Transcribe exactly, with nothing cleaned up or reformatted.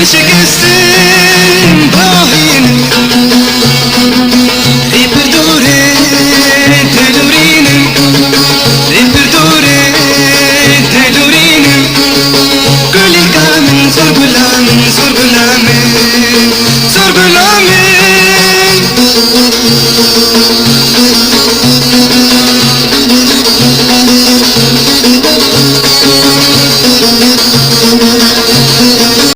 Şikestin bahîn. Ê pir dûrê tê dûrînin. Ê pir dûrê tê dûrînin. Kulîlka min zor gula